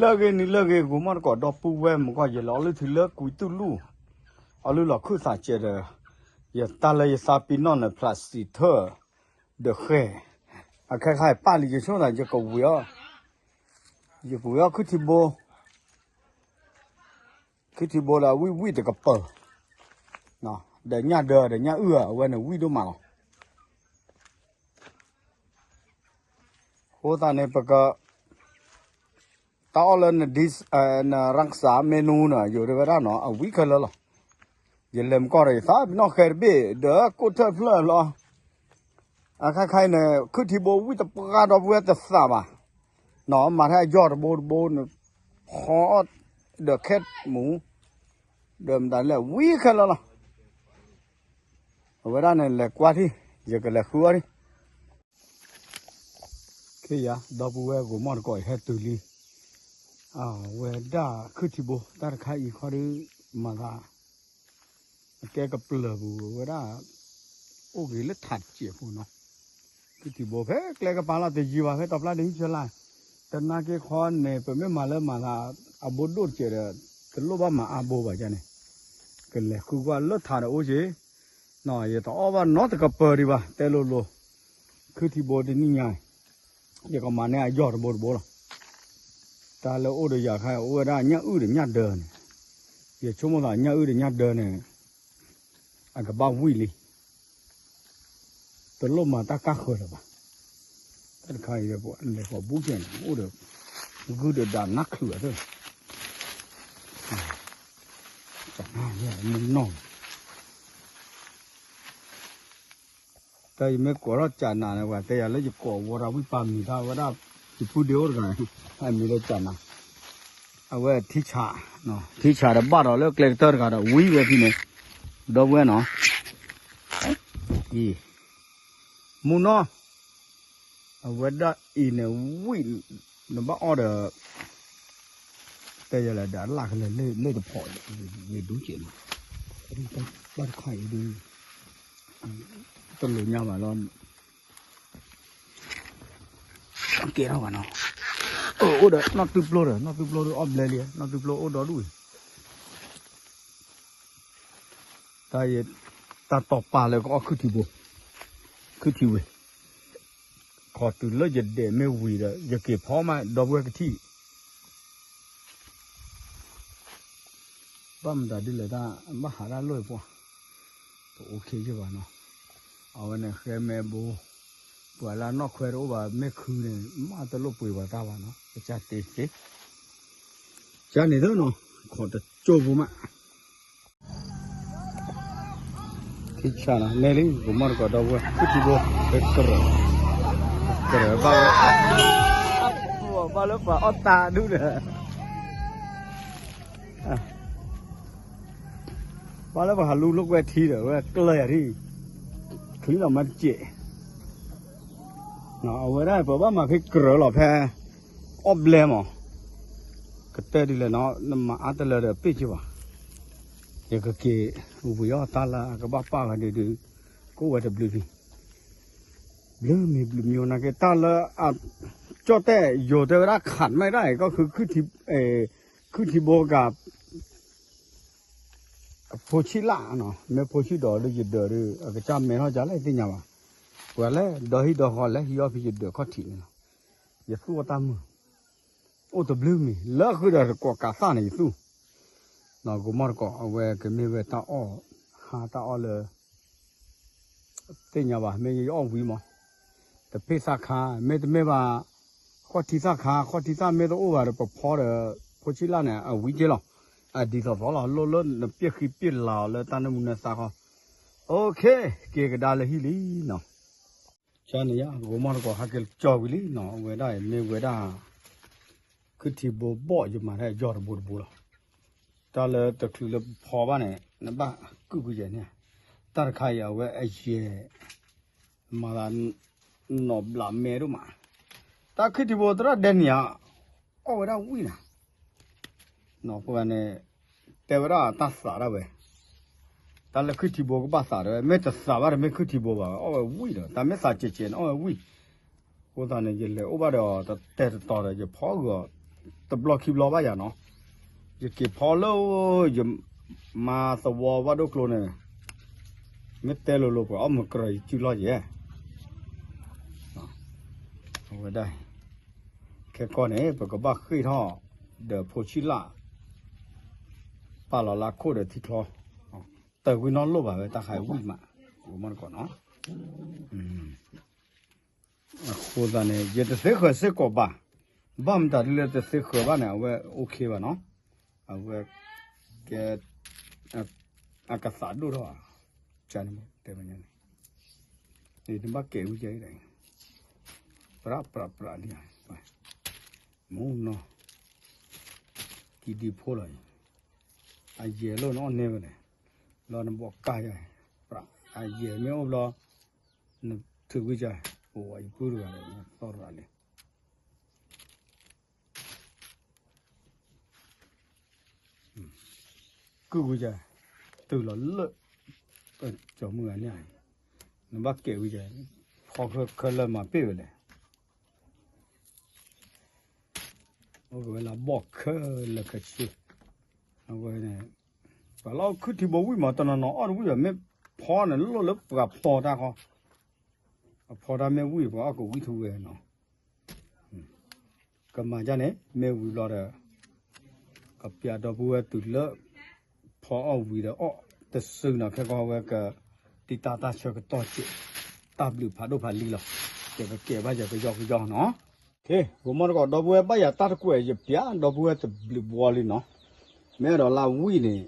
လၢဂ့ၤနံၤလၢဂ့ၤ ဂိၤမီၢ်တကိးဒီပုၢ်ဝဲၢ်မုၢ်ဂီၢ် ယလဲၤအီလုၢ်ထံလၢကွံတူၢ်လူၢ်, အီလုၢ်လီၤခုၣ်သးစဲးဒီး ယတၢ်လၢယသးပ့ၤနီၣ်န့ၣ် ဖျးစံးထၢၣ် ဒီးဃဲၣ်, အခဲခါအံၤပာ်လံယဆိကမိၣ်သး ယကဝံၤအီၤ, ယကဝံၤအီၤခုၣ်ထံဘိ ခုၣ်ထံဘိဒီးဝံၣ်ဝံၣ်တကပၤ, ဒီးညၣ်ဒၢဒီးညၣ်အုၣ် အဝဲန့ၣ်ဝံၣ်ဒိၣ်မးလီၤ. အဃိသတးန့ၣ် ပက တၢ်အီၣ်လၢ နရၣ်စၢ်မ့ၢ်နူန့ၣ် ယိၤဒၣ်ဝဲဒၣ်နီၤ အဝံၣ်ခဲလၢာ်လီၤ. ယလဲၤမကီၢ်ဒီး ယသးပ့ၤနီၣ်ဃဲတဘ့ၣ် ဒီးကိၣ်ထၢၣ်ဖျၢၣ်လီၤ. အခါခါအံၤန့ၣ် ခုၣ်ထံဘိဝံၣ်တပှၢ်ဒီပုၢ်ဝဲၢ်တသးဘၣ်, နီၤမၤထဲအယီၢ်တဘိတဘိန့ၣ် ဖီအီၣ်ဒီးခဲမူ ဒီးမတၤလဲၣ်ဝံၣ်ခဲလၢာ်လီၤ. အဝဲဒၣ်န့ၣ်လဲၤကွၢ်ထံၣ် ယကလဲၤဃုအီၣ်ထံၣ် ခ့ယၤ ဒီပုၢ်ဝဲၢ်ဂိၤမီၢ်တကိးအံၤဟဲတုၤလံ, အဝဲဒၣ်ခုၣ်ထံဘိ တၢ်တခါအံၤခီဒုး မၤသး အကဲကပျၢၤပူၤဝဲဒၣ် အိၣ်ဂ့ၤလၢထးတစဲးဖိနီၤ, ခုၣ်ထံဘိဖဲကျဲကပၤလီၤတယံၤဘၣ် ဖဲတီၤဖျါဒ်ဟံၣ်ဆၢလါ, တနာ်က့ၤခီန့ၣ် ပမ့ၢ်မၤလၢမၤသး အဘိဒိၣ်တစဲးဒီး တလိၣ်ဘၣ်မၤအါဘိဘၣ်န့ၣ်, ကလဲၤဃုကွၢ်လၢထးဒီးအိၣ်က့ၤ ယတအီၣ်ဘၣ်နီတကပၤဒံးဘၣ် တဲလိၤလိၤ, ခုၣ်ထံဘိတနံၣ်ညါ ယကမၤန့ၢ်အယီၢ်တဘိတဘိလီၤ. တၢ်လၢအိၣ်ဒီးယၤခါ အိၣ်ဝဲဒၣ်ညၣ်အုၣ်ဒီးညၣ်ဒၢန့ၣ်, ယဆိကမိၣ်သးညၣ်အုၣ်ဒီးညၣ်ဒၢန့ၣ် အကဘၣ်ဝံၣ်လံ, တလိၣ်မၤတၢ်ကါဃၢၤလၢၤဘၣ်. တၢ်တခါအံၤ လဲၤဃီၤဘူၣ်ကဲန့ၣ် အိၣ်ဒီး ဂုၢ်ဒီးဒၣ်နါချုးအသၢ မုၢ်နီၢ် တၢ်ယမ့ၢ်ကိးထီၣ်ကၠးနၤန့ၣ် ပှၤတဲယၤလၢယကိးဝီၤတၢ်ဝံၣ်ပာ်မံၤတၢ်ဝဲဒၣ် ယဖုဒ့အိၣ်တဂၤန့ၣ် အမံၤလၢကၠးနၤ, အဝဲထံဆး, ထံဆးဒီးဘၣ်ဒီးလၢကျဲကတၢၢ်တဂၤဒီးဝံၣ်ဝဲဖဲန့ၣ်, ဒီပုၢ်ဝဲၢ်နီၤ, အံၤ, မုၢ်နီၢ် အဝဲဒၣ်အံၤန့ၣ်ဝံၣ်, နဘၣ်အီၣ်ဒီး တဲယၤလဲၣ်ဒီးအလၣ်ကလဲၤလၢတဖီး, ယဒူကဲးနီၤ, ဘၣ်တခါအံၤဒုး တလိၣ်ညါဘၣ်လီၤ, ကဲထီၣ်ဘၣ်နီၤ, အိၣ်ဒီးနီၢ်သုပျိဒီး နီၢ်သုပျိဒီးအီၣ်ဘျဲလံ, နီၢ်သုပျိအိၣ်ဒီဒူၣ်အံၤ တၢ်ယ, တၢ်တီၢ်ပာ်လၢကအီၣ်ခုၣ်ထံဘိ, ခုၣ်ထံဝ့ၤ, ခီတုၤလၢယဒဲးမ့ၢ်ဝံၤဒီး ယက့ၤဖီမး ဒီပုၢ်ဝဲၢ်ကထံၣ်, ဘၣ်မတၤဒ်လဲၣ်တၢ် ဘၣ်ဟးတၢ်လိၣ်အံၤပှၤ, တအိၣ်ခ့ယဘၣ်နီၤ, အဝဲန့ၣ်ဃဲမဲဘိ, ပှၤလၢအနီၣ်ခွဲတအိၣ်ဘၣ် မ့ၢ်ခုန့ၣ် မ့ၢ်တလိၣ်ပှ့ၤပှၤတၢ်ဘၣ်နီၤ ကစၢ်တ့က့ၤ ကန့ၣ်သနီၤ ခိးတကၠိဖိမး, ထံဆးနီၤ နဲလံ ပမီၢ်တကိးဒီပုၢ်ဝဲၢ် ခုၣ်ထံဘိ ကကြၢး, ကကြၢးဘၣ်ဝဲ, ဘၣ်လၢပှၤအီၣ်တၢ်ဒူၣ်ဒီး ဘၣ်လၢပှၤဟးလူၤလိာ်ကွဲထံဒီး ဝဲကျၢၢ်ယၤထံၣ်, ချံလီၤမ့ၢ်တစဲး, အဝဲဒၣ်ပဘၣ်မၤဖဲကြၢးလီၤဖဲ အီၣ်ဘျဲမး, ကတဲဒ်လဲၣ်နီၤ နမၤအါတလၢဒီးပ့ၢ်က့ၤဘၣ်, ယကက့ၤဝံၤအီၣ်တၢ်လၢအကဘၣ်ပာ်ဝဲဒုးဒုး, ကိးဝဲတဘျုးဖံ ဘျုးမံၤဘျုးမံၤနာ်က့ တၢ်လၢအကၠီၣ်တဲၣ်ယိၤတဲဝဲဒၣ်ခးမ့ၢ်ဒၣ်အံၤ ကီၢ်ခု ခုၣ်ထံဘိက ဖိဆံးလၢ်နီၤ မ့ၢ်ဖိဆံးဒီးဒုးယဒၢးဒုး အကစၢ်မဲထီၣ်ကလဲၣ်သ့ၣ်ညါဘၣ်, ပှၤလဲၣ်ဒီဟံၣ်ဒီဃီလဲၣ်ဟံၣ်အီၣ်ဖံယဒၢးခီၣ်ထံးန့ၣ်လီၤ, ယသူၣ်အီၣ်တၢ်မုာ် အိၣ်တဘျုးမံၤ လၢဃုာ်ဒီးတကိးကးသၣ်န့ၣ်ယသူၣ်, နီၢ်ကမီၢ်တကိး အဝဲကမ့ၢ်ဝဲတၢ်အီၣ် ဟါတၢ်အီၣ်လၢ သ့ၣ်ညါဘၣ် မ့ၢ်ယအီၣ်ဝံၤမး, တပ့ၢ်သၣ်ခါ မ့တမ့ၢ်ဘၣ် ခီၣ်ထံသၣ်ခါ ခီၣ်ထံသၣ်မ့ၢ်တအိၣ်ဘၣ်ဒီး ပဖီဒီး ဖိဆံးလၢ်န့ၣ် အဝံၤက့လီၤ, အဒ်သိးသိးလီၤ လိၣ်လၢနပျဲၢ်ဃံပျဲၢ်လၤအီၤလၢတၢ်နၢမူနသါခီ, အိၣ်ခ့ က့ၤကဒါလၢဟံၣ်လံနီၤ, ကန့ၣ်ယါ ကမီၢ်တကိးဟဲက့ၤကၠီဝံၤလံနီၤ အဝဲဒၣ်အံၤမ့ၢ်ဝဲဒၣ် ခုၣ်ထံဘိဘီၣ်ယမၤထဲယီၢ်တဘိတဘိလီၤ, တၢ်လၢတချုးလၢပဖီဘၣ်န့ၣ် နဘၣ်ကုၢ်ကွံာ်ယဲၢ်န့ၣ်, တၢ်တခါအံၤအဝဲအယဲၢ် မၤသး နီၢ်ဘျးမဲဒိၣ်မး, တၢ်ခုၣ်ထံဘိသရၣ်ဒဲနံၤဧါ, အီၣ်ဝဲဒၣ်ဝံၣ်နၤ, နီၢ်ပှၤန့ၣ် တဲဝဲဒၣ်တၢ်သးဒၣ်ဝဲ, တၢ်လၢခုၣ်ထံဘိကဘၣ်သးဒၣ်ဝဲ မ့ၢ်တသးဘၣ်ဒီးမ့ၢ်ခုၣ်ထံဘိဘၣ် အီၣ်ဝဲဝံၣ်ဒီး တၢ်မ့ၢ်သးကဲးကဲးန့ၣ် အီၣ်ဝဲဝံၣ်, အဃိသတးန့ၣ် ယလဲၤအိၣ်ဘၣ်ဒီးတတဲတတီၤဒီး ယဖီဂၢၢ်အီၤ တဘျီခံဘျီဘၣ်ယၤနီၤ, ယက့ၤဖီလၢ ယမၤသဝီဝၣ်ဒိၣ်ကျိန့ၣ်, မ့ၢ်တဲလိၤလိၤပှၤအီၣ်မုၢ်ကြၢးယစုလီၢ်ယဲ, အဝဲဒၣ် ခဲကီၢ်န့ၣ် ပကဘၣ်ဃ့ၢ်ထီၣ် ဒီးဖိဆံးလၢ် ပာ်လီၤလၢခိၣ်ဒီးထံချီ, တၢ်ဝံၣ်နီၣ်လိၣ်ဘၣ်ဝဲတၢ်ခါဝံၣ်မး, မ့ၢ်တကီးနီၤ, အဃိသတးန့ၣ် ယတသ့ဃၢၤစ့ၢ်ကီးဘၣ်, ဘၣ်မတၤဒ်လဲၣ်တသ့ဃၢၤဘၣ်န့ၣ် အဝဲ OK ဘၣ်နီၤ, အဝဲ ကဲ အကသးဒိၣ်ထီၣ်, န့ၣ်တဲမညါန့ၣ်, နဘၣ်ကဲဝံၤယဲအံၤ, ပြးပြးပြးန့ၣ်, မူနီၤ, ကံဒံဖိလီၤအံၤ, အယဲၢ်လိၣ်နအီၣ်န့ၢ်ဝဲလဲၣ်, လီၤနဘီကါယဲ, ပြး အယဲၢ်မ့ၢ်အိၣ်ဘျီ, နထုးကွံာ်ယဲ, အိၣ်ဝဲယပုၢ်တဂၤလဲၣ်, သီၣ်တဂၤလဲၣ် ကုၢ်ဝံၤယဲ, တုၤလီၤလၢ ကၠီမုၢ်ဂၤန့ၣ်, နဘၣ်ကဲဝံၤယဲ, ဖီခဲလၢာ်မၤပ့ၢ်ဝဲလဲၣ်, အိၣ်ကဝဲလၢဘီၣ်ခဲလၢာ်ခဲဆ့, အဝဲန့ၣ်, ပှၤလီၤခုၣ်ထံဘိဝံၣ်မး တနီၤနီၤအီၣ်တဝံၣ်ဘၣ် မ့ၢ်ဖီန့ၣ် လိၣ်လၢပှၤဖီတၢ်ဃီ, အဖီတၢ်မ့ၢ်ဝံၣ် ပှၤအီၣ်ကဝံၣ်ထူဝဲနီၤ ကမၤဒ်န့ၣ် မ့ၢ်ဝံၤဘျီဒီး ကပျးဒီပုၢ်ဝဲၢ်တုၤလၢ ဖီအီၣ်ဝံၤဒီးအီၣ်တစုနီၤ ခဲကီဝဲက တံာ်တာ်တၢ်ဆၢကတီၢ်စဲး တၢ်ဘျုးဖးဒိၣ်ဖးလံလီၤ. ယကကဲဘၣ်ယၤကယီကယီနီၤ. ဂိၤမီၢ်တကိး ဒီပုၢ်ဝဲၢ်ဘၣ်ယၤတၢ်တကွဲး ယပျးဒီပုၢ်ဝဲၢ်တဘျုးဘှီလံနီၤ. မ့ၢ်အဲၣ်ဒိးလၢဝံၣ်န့ၣ်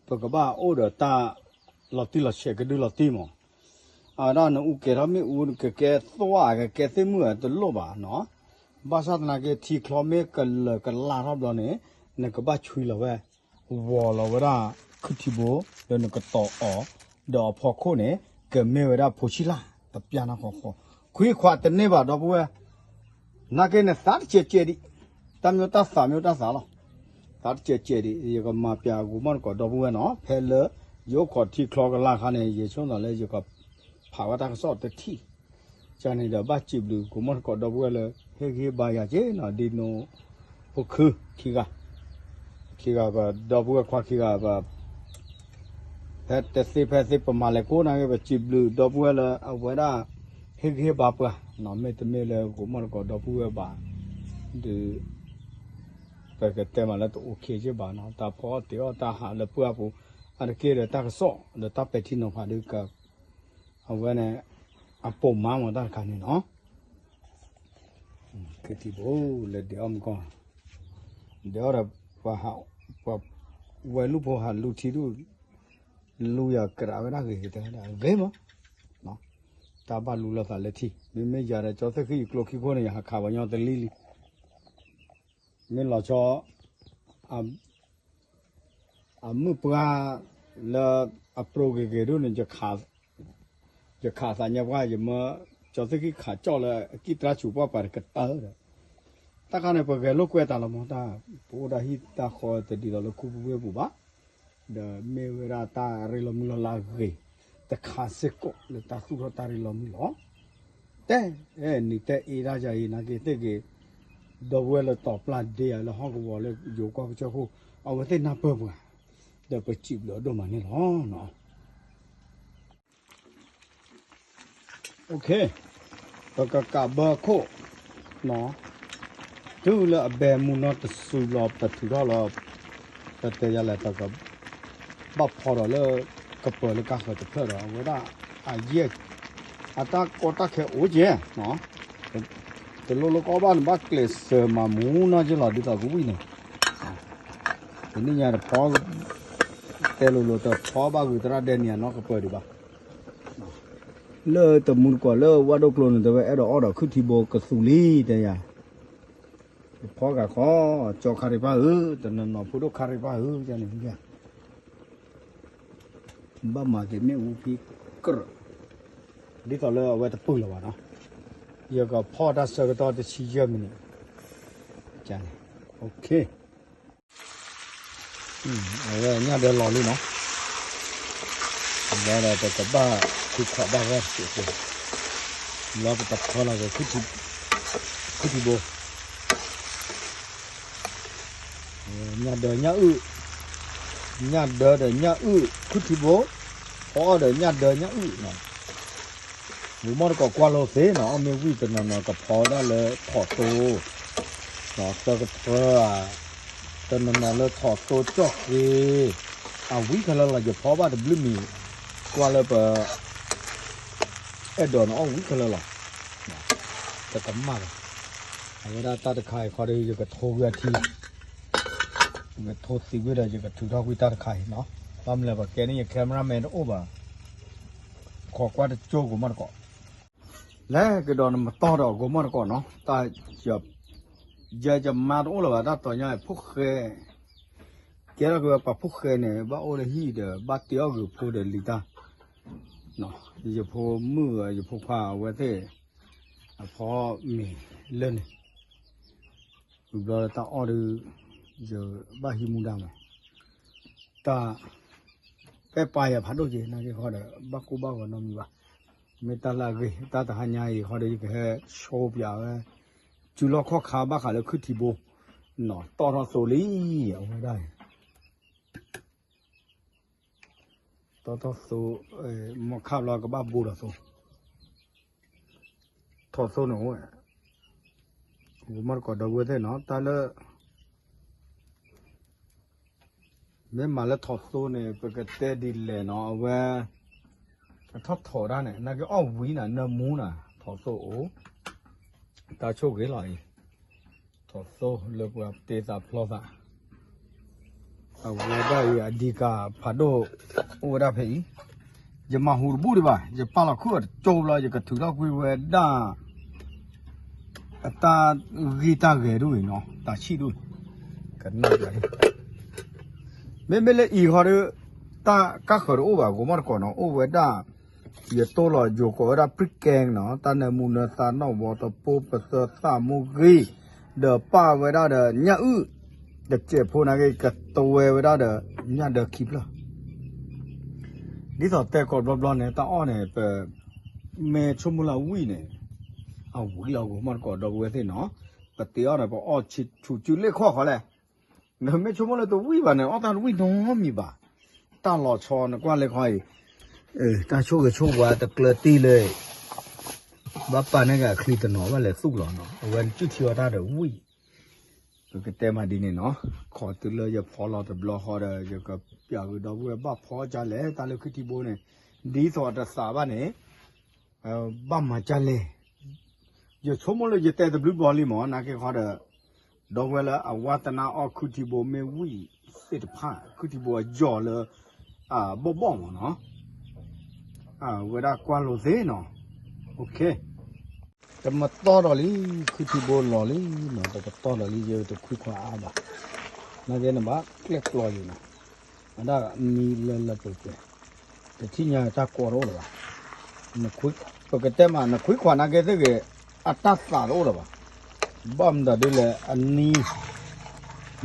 ပကဘၣ်အိၣ်ဒီးတၢ်လီၤတံၢ်လီၤဆဲးကဒုလီၤတံၢ်မး အဝဲဒၣ်နအူကဲထီၣ်မ့ၣ်အူ ကကဲသွၣ် ကကဲသ့ၣ်မုၣ်အတလိၣ်ဘၣ်နီၤ. ဘၣ်ဆၣ်သနာ်က့ ထံချီမ့ၢ်ကလၢာ်ကလၢ်ထီၣ်ဘျီန့ၣ် နကဘၣ်ဆွံလီၤဝဲ ဝီၤလီၤဝဲဒၣ် ခုၣ်ထံဘိ ဒီးနကတီၤအီၤ ဒီးအဖီခိၣ်န့ၣ် ကမ့ၢ်ဝဲဒၣ်ဖိဆံးလၢ် တပျၢ်နီၢ်ဃီဃီ ခွံခွးတန့ၢ်ဘၣ်ဒီပုၢ်ဝဲၢ် နာ်က့န့ၣ်သးတစဲးကဲးဒံး တၢ်မ့ၢ်တၢ်သးမ့ၢ်တၢ်သးလီၤ. သးတစဲးကဲးဒံး ယကမၤပျးဂိၤမီၢ်တကိးဒီပုၢ်ဝဲၢ်နီၤ ဖဲလၢ ယအိၣ်ခိးထံချီကလၢ်ခါန့ၣ် ယဆိမိၣ်လၢယက ဖးဝဲတၢ်ကစီၣ်တထံၣ် ကန့ၣ်ဒီးဘၣ်စံးဘျုးဂိၤမီၢ်တကိးဒီပုၢ်ဝဲၢ်လၢ ဟ့ၣ်ဂံၢ်ဟ့ၣ်ဘါယၤက့ၤနီၤ ဒ်နိ ဖိခုခံဂၤ ခံဂၤပဒီပုၢ်ဝဲၢ်ခွါခံဂၤပ ဖဲတသ့ဖဲသ့ပမၤလဲၤကိးနာ်က့ ပစံးဘျုးဒီပုၢ်ဝဲၢ်လၢအဝဲဒၣ် ဟ့ၣ်ဂံၢ်ဟ့ၣ်ဘါပှၤနီၤ မ့တမ့ၢ်လၢဂိၤမီၢ်တကိးဒီပုၢ်ဝဲၢ်ဘၣ် ဒီး ပကတဲမးလၢတအိၣ်ခ့က့ဘၣ်နီၤ တၢ်ဖီအီၣ်တ့ၤအီၣ်တၢ်ဟးလၢပှၢ်ပူၤ အတက့ၢ်ဒီးတၢ်ကစီၣ် ဒီးတၢ်ပဲာ်ထံနီၤဖးဒုးက အဝဲန့ၣ် အပိာ်မါမၤတၢ်တခါန့ၣ်နီၤ ကထံၣ်ဘိလၢဒဲးအီၣ်မူကီၢ် ဒဲးအီၣ်ဒီး ပှၤ ပှၤဝဲလူၢ်ဖိဟးလူထံဒူၣ် လူယၤကြးဝဲဒၣ်ဂ့ၤတဲဝဲဒၣ်ဂ့ၤမး တၢ်ဘၣ်လူလီၤသးလၢထံ မ့မ့ၢ်ယၤဒီးကၠီသ့ၣ်ဃံယကျိခံခိၣ်န့ၣ် ယဟးခးပှၤညီတလံလံ မ့ၢ်လီၤဆီ အမုၢ်ပှၢ် လၢအပြိဂ့ၤဂ့ၤဒိၣ်န့ၣ် ယခးသးညါပှၢ် ယမၢ ကၠီသ့ၣ်ဃံခးကၠီၣ်လၢအကံၢ်တြၢ်ဆူးပှၢ်ပှၤတကတၢၢ်ဒီး တၢ်ခါန့ၣ် ပဂဲၤလိာ်ကွဲတၢ်လီၤမး တၢ် ပအိၣ်ဒၣ်ဟံၣ်တၢ်ဃီတဒ်သိးလၢခူပူၤဝ့ၢ်ပူၤဘၣ် ဒီးမ့ၢ်ဝဲဒၣ်တၢ်ရ့လီၤမုၢ်လီၤလၢအဂ့ၤ တခါစ့ၢ်ကီးလၢတၢ်သူၣ်ထီၣ်တၢ်ရ့လီၤမုၢ်လီၤ တဲ နံၤတဲအ့ဒၣ်ယၤအံၤ နာ်က့သ့ၣ်ဂ့ၤ ဒီပုၢ်ဝဲၢ်လၢတီၤပျၢ်ဒ့ယၤလၢဟီၣ်ကဝီၤလၢယိၤကီၢ်ကစၢၢ်ခိၣ် အဝဲသ့ၣ်နၢ်ပၢၢ်ပှၤ ဒီးပစံးဘျုးအဒိၣ်မးန့ၣ်လီၤ. ပကကးဘၢခိၣ် တုၤလၢအဘဲမုၢ်နီၢ်တစုလီၤ ပထုးထီၣ်လီၤ ပတဲယၤလဲၣ် ပကဘၣ်ဖီဒီးလၢ ကပၢၤလၢကါဃၢၤတဖျၢၣ်ဒီး အဝဲဒၣ် အယဲၢ် အတၢ်ကီတၢ်ခဲအိၣ်က့ၤ တလိၣ်လိၣ်ကီဘၣ် နဘၣ်ကျဲးစၢးမၤမူနီၢ်က့ၤလီၤ ဒ်သိးကဝံၣ်န့ၣ် တနံၣ်ညါတဖီ တဲလိၤလိၤတဖီဘၣ်ဂုာ်သရၣ်ဒဲနံၤအနီၢ်ကပၢၤဒံးဘၣ် လၢတမူတကိးလၢဝၣ်ဒိၣ်ကျိန့ၣ် တဲဝဲအဲၣ်ဒိးအီၣ်ဒီးခုၣ်ထံဘိကသူလံ တဲယၤ တဖီဂၤခီ ကၠီခါရံၤပၢ်ဧၢ တနီၤနီၤဖိဒိၣ်ခါရံၤပၢ်ဧၢ ယန့ၣ် ဘၣ်မၤက့ၤမ့ၣ်အူဖံကြၢး ဒ်သိးလၢအဝဲတပုၢ်လၢၤဘၣ်နီၤ ယကဖီၣ်တၢ်ဆၢကတီၢ်တဆံယဲၢ်မံးနံး ကန့ၣ် OK အဝဲညၣ်ဒၢလီၤလံနီၤ ဘျီဒီးပကဘၣ်ခုခွးဘၣ်ဂီၢ်တစဲးဖိ ဘျီပတဖီလီၤက့ၤ ခုၣ်ထံဘိ ခုၣ်ထံဘိ ညၣ်ဒၢညၣ်အုၣ်, ညၣ်ဒၢဒီးညၣ်အုၣ် ခုၣ်ထံဘိ, ဖီအီၣ်ဒီးညၣ်ဒၢညၣ်အုၣ်နီၤ, ဂိၤမီၣ်တကိးကွၢ်လိသ့နီၤ, အီၣ်မ့ၢ်ဝံၣ်တနီၤနီၤ ကဖီဒၣ်လၢထိးသိ, သၢကထၢဧါ, တနီၤနီၤလၢထိးသိကၠီၣ်ဃ့, အဝံခဲလၢာ်လီၤ ယဖီဘၣ်တဘျုးမံၤ, ကွၢ်လၢပ အဲၣ်ဒိးန့ၣ်အီၣ်ဝံခဲလၢာ်လီၤ, တကမၣ်ဘၣ်, အဝဲဒၣ်တၢ်တခါအံၤဃီဒီး ယကထိကွံာ်အထံ, ယကထိသံကွံာ်ဒီး ယကထုးထီၣ်ကွံာ်တၢ်တခါအံၤနီၤ, ဘၣ်မနုၤလဲၣ် ပကဲန့ၣ် ယ cameraman တအိၣ်ဘၣ်, ခိးကွၢ်တကၠိ ဂိၤမီၣ်တကိး, လဲၤကဒီးနမတီၢ်ဒီး ဂိၤမီၣ်တကိးနီၤ, တၢ် ယ ယမါတအိၣ်လၢၤဘၣ် တၢ်တီၤညါ ဖိၣ်ဃဲ, ကဲထီၣ်က့ၤဝဲပှၤဖိၣ်ဃဲန့ၣ် ဘၣ်အိၣ်လၢဟံၣ်ဒီး ဘၣ်တ့အီၣ်ဂ့ၤဖိဒီးလံၤတၢ်, ယဖိမုၣ် ယဖိခွါအဝဲသ့ၣ် အဖီမ့ၤလၢန့ၣ်, ဝံၤဘျီလၢတၢ်အီၣ်ဒီး ယဘၣ်ဟံးမူဒါမး, တၢ် ပဲပာ်ယၤဖးဒိၣ်က့ၤ နာ်က့ဃီဒီး ဘၣ်ကိၢ်ဘၣ်ဂီၤနီတမံၤဘၣ်, မ့ၢ်တၢ်လၢအဂ့ၤ တၢ်တဟါညါအံၤဃီဒီး ယကဟဲဆိပၠးဝဲ စုလီၢ်ခီၣ်ခါဘၣ်ဃးလၢခုၣ်ထံဘိ, နီၤ တီၢ်ထီၣ်သိလံ, အဝဲဒၣ် တီၢ်ထီၣ်သိ, မီၢ်ခၣ်ဘျီကဘၣ်ဘိဒီးသိ, ထိးသိန့ၣ်အိၣ်ဝဲ, ဂိၤမီၣ်တကိးဒီပုၢ်ဝဲၢ်သ့ၣ်နီၤ တၢ်လၢ မ့ၢ်မၤလၢထိးသိန့ၣ် ပကတဲဒ်လဲၣ်နီၤ အဝဲ အထီၣ်ထိးဒၣ်န့ၣ် နာ်က့အီၣ်ဝံၤနၤ နၢမူနၤ ထိးသိအိၣ်, တၢ်ဆိၣ်ဂ့ၤလီၤအံၤ, ထိးသိလၢပှၤတ့သးဖျီသး အဝဲဒၣ်အံၤ အဒံကၤဖးဒိၣ် အိၣ်ဝဲဒၣ်ဖဲအံၤ, ယမၤဟူးတဘူၣ်ဒံးဘၣ် ယပာ်လီၤခုၣ်အတကၠိဘျီ ယကထုးထီၣ်ကွံာ်ဝဲဒၣ် အတၢ်ဂ့ၢ်တၢ်ဂဲၤဒၣ်အံၤနီၤ တၢ်ဆံၣ်ဒၣ်အံၤ, ကနၣ်ပၠးလံ, မ့မ့ၢ်လၢအံၤဃီဒီး တၢ်ကၢ်ဃၢၤတအိၣ်ဘၣ် ဂိၤမီၣ်တကိးနီၤ အိၣ်ဝဲဒၣ် ယတိၢ်လီၤယိၤကိးဝဲဒၣ် ပရံကဲနီၤ တၢ်နၢမူနၢသးနီၣ်ဝီတပိ ပသၢသၣ်မူဂ့ၤ, ဒီးပာ်ဝဲဒၣ်ဒီးညၣ်အုၣ်, တစဲးဖိနာ်က့ ကတဝဲဝဲဒၣ်ဒီးညၣ်ဒၢခံဖျၢၣ် ဒ်သိးတဲကိးဘျီဘျီန့ၣ် တၢ်အီၣ်န့ၣ် ပမ့ၢ်ဆိကမိၣ်လၢအဝံၣ်န့ၣ် အဝံၣ်လီၤ ဂိၤမီၣ်တကိးဒီပုၢ်ဝဲၢ်သ့ၣ်နီၤ, ပတ့အီၣ်န့ၣ် ပအီၣ်ဆူၣ်ဆူၣ်လ့ၣ်ခီၣ်ဃီလဲၣ်, နမ့ၢ်ဆိကမိၣ်လၢတဝံၣ်ဘၣ်န့ၣ် အီၣ်တၢ်တဝံၣ်နီတမံၤဘၣ်, တၢ်လီၤဆီနကွၢ်လၢခီအံၤ, တၢ်ဆိၣ်ဂ့ၤဆိၣ်ဝါတကျၢၤတံၢ်လၢ ဘၣ်ပာ်န့ၢ်က့ၤအချံတနီၤဘၣ်လဲၤသူၣ်လီၤနီၤ အဝဲနစုၣ်ထံအီၣ်တၢ်ဒီးဝံၣ် ပကတဲမးဒ်န့ၣ်နီၤ, ခိးတုၤလၢယဖီလီၤတဘျီဃီဒီး ယကပျးကဒီပုၢ်ဝဲၢ်ဘၣ်ဖီကလဲၣ် တၢ်လၢခုၣ်ထံဘိန့ၣ်, ဒ်သိးအတသးဘၣ်န့ၣ်, ဘၣ်မၤကလဲၣ်, ယဆိကမိၣ်လၢယတဲတဘျုးဘျီလံမး နာ်က့ဃီဒီး, ဒီပုၢ်ဝဲၢ်လၢအဝါသနာ်အီၣ်ခုၣ်ထံဘိမ့ၢ်ဝံၣ်သ့ၣ်တဖၣ် ခုၣ်ထံဘိအယီၤလၢ ဘီၣ်ဘီၣ်မးနီၤ, ဝဲဒၣ်ကွၢ်လိာ်သ့နီၤ, တမတီၢ်ဒီးလံ, ခုၣ်ထံဘိလီၤလံနီၤ, တကတီၢ်ဒီးလံ ယတခွံခွါအါဘၣ်, နာ်က့နဘၣ်ကျဲၣ်ကျီယံၤနီၤ, အဒၣ်မံလၢလၢပှဲၤပှဲၤ, တထံၣ်ညါတၢ်ကိးတအိၣ်လၢၤဘၣ်, ပကတဲမး နခွံခွါနာ်က့သ့ၣ်ဂ့ၤ, အတၢ်သးတအိၣ်လၢၤဘၣ်, ဘၣ်မတၤဒ်လဲၣ်အနံ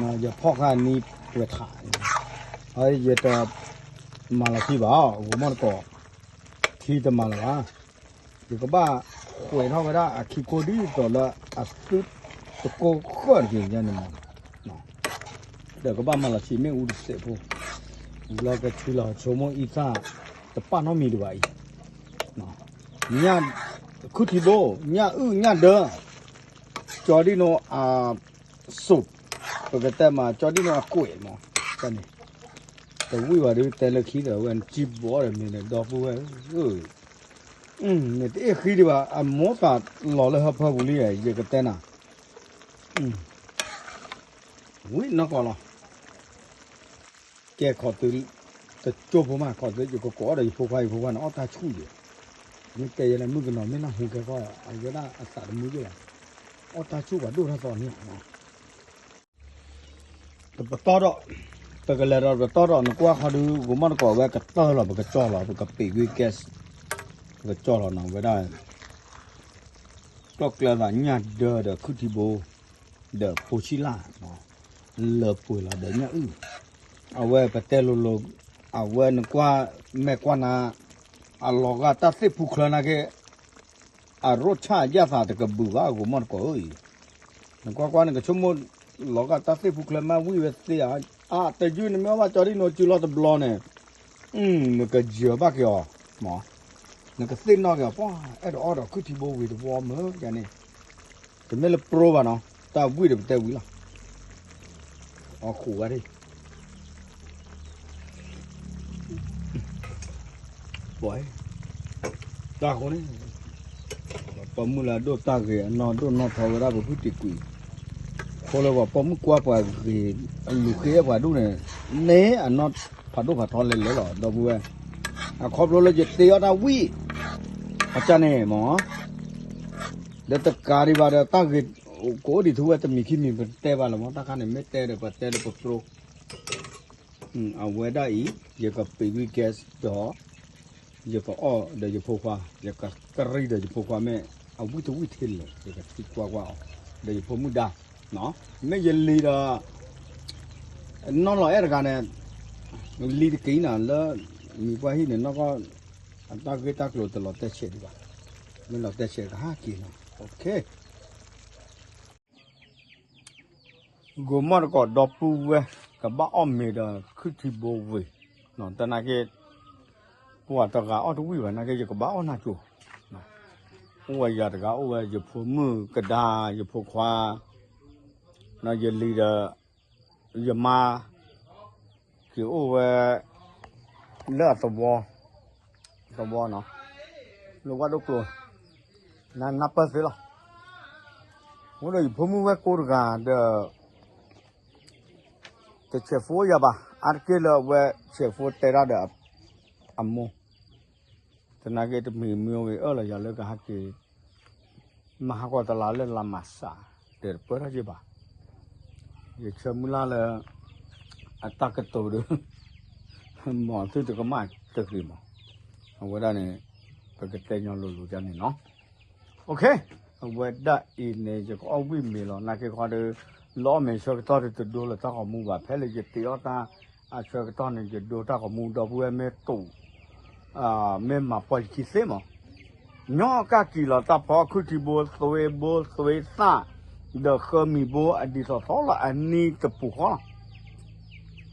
ၤ, ယဖီၣ်ဃာ်အနံၤပှဲၤထး, ယတမၤလီၤခံဘၣ်, ဂိၤမီၣ်တကိး, ထံတမၤလၢၤဘၣ် ယကဘၣ်ဃဲးထီၣ်ဝဲဒၣ်အခံကိးဒ်သိးလၢအသုတကိးဃၢၣ်တက့ၢ်ညါန့ၣ်မး, ဒီးကဘၣ်မၤလီၤဆံးမ့ၣ်အူတစဲးဖိ, လီၤကဆူလီၤဆိကမိၣ်အံသၣ်, တပာ်နီတမံၤဒံးဘၣ်အံၤ, ညၣ်, ခုၣ်ထံဘိ, ညၣ်အုၣ်ညၣ်ဒၢ, ကၠီဒ်နိအစိး, ပကတဲမး ကၠီဒ်နိအကွဲးမး, န့ၣ်, တဝံၣ်ဘၣ်ဒုးတဲလၢခံဒီး ဝဲနစံၣ်ဘီဒီးမ့ၢ်ဒီပုၢ်ဝဲၢ်ဧၢ နတအ့ၣ်ဃံဒံးဘၣ် အမိၢ်သးလီၤလၢဟၢဖၢပူၤလံ ယကတဲနၤ, ဝံၤနီၢ်ကီၢ်လီၤ, ကဲခိးသု, တကၠိဖိမး ခိးသုယကကိးအီၣ်ဒီးယဖိခွါ ယဖိခွါန့ၣ် အီၣ်တၢ်ဆူၣ်ယဲ, မ့ၢ်တဲယဲလၢမုၣ်ကနီၤ မ့ၢ်နၢ်ဟူကဲခီ အဝဲဒၣ်အသးတမုာ်ယဲဘၣ်, အီၣ်တၢ်ဆူၣ်ပှၤဒိၣ်ထီၣ်သီန့ၣ် တပတီၢ်ဒီး, ပကလဲၤဒီးတပတီၢ်ဒီး နကွၢ်ခီဒုး ဂိၤမီၣ်တကိးဝဲကတၢၢ်လီၤ ပကကၠီလီၤ ပကပ့ၤကွံာ် gas, ပကကၠီလီၤနီၤ ဝဲဒၣ်, ကီၢ်ကျၢၢ်သးညၣ်ဒၢဒီးခုၣ်ထံဘိ, ဒီးဖိဆံးလၢ်, လၢပှဲၤလီၤဒီးညၣ်အုၣ်, အဝဲပတဲလိၤလိၤ, အဝဲနကွၢ်မဲာ်ကွၢ်နါ, အလီၤဂာ်တၢ်သ့ၣ်ဖူချၢနာ်က့ အရိၣ်ဆၣ်ယၣ်သးတကဘုးဘၣ် ဂိၤမီၣ်တကိးဧၢအံၤ, နကွၢ်ကွၢ်နကဆိကမိၣ်, လီၤဂာ်တၢ်သ့ၣ်ဖူချၢမးဝံၣ်ဝဲသ့ဧါ, အတယုၢ်နမ့ၢ်အီၣ်ဘၣ်ကၠီဒ်နီၢ်စုလီၤတဘျီန့ၣ်, နကယၢၤဘၣ်က့ၤအီၤ, မ့ၢ်, နကသ့ၣ်နီၣ်က့ၤအီၤ, ပှၤအဲၣ်ဒိးအီၣ်ဒီးခုၣ်ထံဘိဝံၤတဝီမ့ၢ်ကန့ၣ်, တမ့ၢ်လၢပျိဘၣ်နီၤ, တၢ်ဝံၣ်ဒီးပတဲဝံၤလီၤ, အီၣ်ဃုာ်ဝဲဒၣ် ပှၤ, တၢ်ဃိန့ၣ်, ပိာ်မုၣ်လၢအဒိၣ်တၢ်ဂ့ၤအနီၢ်ဒိၣ်နီၢ်ထီဝဲဒၣ်ပဖုတံၢ်ကွံာ်, ဃိလၢပှၤပိာ်မုၣ်ကွၢ်ပှၤဂ့ၤ, အလူၤဃ့အဲၣ်ပှၤဒူၣ်န့ၣ်, န့ၢ်အနီၢ်ဖးဒိၣ်ဖးထီလဲၤလဲၤလီၤ ဒီပုၢ်ဝဲၢ်, အခီဖျိလၢယတ့အီၣ်တၢ်ဝံၣ်, အကန့ၣ်မ့ၢ်, ဒီးတကးဒံးဘၣ်ဒီးတၢ်ဂ့ၤ, ကအိၣ်ဒံးထူဝဲတမံၤခံမံၤပတဲဘၣ်လၢၤမ့ၢ် တၢ်ခါန့ၣ် မ့ၢ်တဲဒီးပတဲဒီးပပျိ အဝဲဒၣ်အံၤ, ယကပ့ၤဝံၣ် gas ဒီး, ယကအီၣ်ဒီးယဖိခွါ, ယကကရံၣ်ဒီးယဖိခွါမ့ၢ်, အဝံၣ်တဝံၣ်ထဲလဲၣ် ယကသံကွၢ်ကွၢ်အီၤ, ဒီးယဖိမုၣ်ဒါ, မ့ၢ်ယလံၤဒီး, နီၢ်လီၤအဲၣ်တဂၤန့ၣ်, လံၤတက့ၢ်နၤလၢ, မံၤပှၢ်ဟံၣ်န့ၣ်နီၢ်ကီၢ်, အတၢ်ဂ့ၢ်တၢ်ကျိၤတလီၤတဲာ်ဆဲးဒံးဘၣ်, မ့ၢ်လီၤတဲာ်ဆဲးကဟဲက့ၤနီၤ, ဂိၤမီၢ်တကိးဒီပုၢ်ဝဲၢ်, ကဘၣ်အီၣ်မ့ၤဒီးခုၣ်ထံဘိဝံၤ, တနာ်က့, ပှၤတဂၤအီၣ်တဝံၣ်ဘၣ်နာ်က့ ယကဘၣ်အီၣ်နၢ်ကၠိ, အိၣ်ဝဲယၤတဂၤအိၣ်ဝဲယဖိမုၣ်ကဒါ ယဖိခွါ, ယလံၤဒီး, ယမါ, က့ၤအိၣ်ဝဲ, လၢအသဝီ, သဝီနီၤ, လၢဝၣ်ဒိၣ်ကျိၤ, နနၢ်ပၢၢ်သ့လီၤ, အိၣ်ဒီးယဖိမုၣ်ဝဲၢ်ကိတဂၤဒီး တဆဲးဖိယၤဘၣ်, အါတက့ၢ်လၢအဝဲဆဲးဖိတဲတၢ်ဒီးအမိၢ်, တနာ်က့တမံၤမ့ၢ်ဝံၤအၢၣ်လီၤယၤလၢကဟဲက့ၤ, မၤဟးဂီၤတလါလၢလါမၤစး, ဒီးတပၢၢ်ထီၣ်က့ၤဘၣ်, ယဆၢမုၢ်လၢ်လၢ, အတၢ်ကတိၤဒီး, မ်သုတကမၣ်တဂ့ၤမး, အဝဲဒၣ်န့ၣ်, ပကတဲညီလိၤလိၤဒ်န့ၣ်နီၤ အဝဲဒၣ်အံၤန့ၣ် ယကအီၣ်ဝံၣ်မ့ၤလီၤ နာ်က့ခီဒီး, လၢအီၣ်မ့ၤဆၢကတီၢ်ဒီးတဒိလၢတၢ်ဂီၤမူဘၣ် ဖဲလၢယတ့အီၣ်တၢ်, အဆၢကတီၢ်န့ၣ် ယဒိတၢ်ဂီၤမူဒီပုၢ်ဝဲၢ်မ့ၢ်တူး, မ့ၢ်မၤပှီၢ်ယခံသ့မး, ညီကၢ်ကံၢ်လီၤတၢ်ဖီခုၣ်ထံဘိသွ့ဘိသွ့သၣ်, ဒီးဃၢမံၤဘိအဒ်သိးသိးလီၤအနံၤတပူၤဃီလီ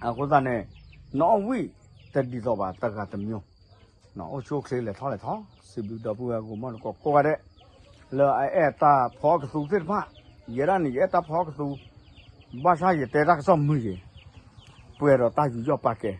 ၤ, အဃိသတးန့ၣ်, နအီၣ်ဝံၣ်တဒ်သိးဘၣ်တဂၤတမံၤ အိၣ်ဆူၣ်အိၣ်ချ့လဲၤထီၣ်လဲၤထီ, စံးဘျုးဒီပုၢ်ဝဲၢ်ဂိၤမီၢ်တကိးကိးဂၤဒဲး, လၢအအဲၣ်တၢ်ဖီကသူသ့ၣ်တဖၣ်, ယဲဒၣ်န့ၣ် ယအဲၣ်တၢ်ဖီကသူ, ဘၣ်ဆၣ်ယတဲတၢ်ကစီၣ်မုာ်ယံၤ, ပှဲၤဒီးတၢ်ယူးယီၣ်ပာ်ကဲ,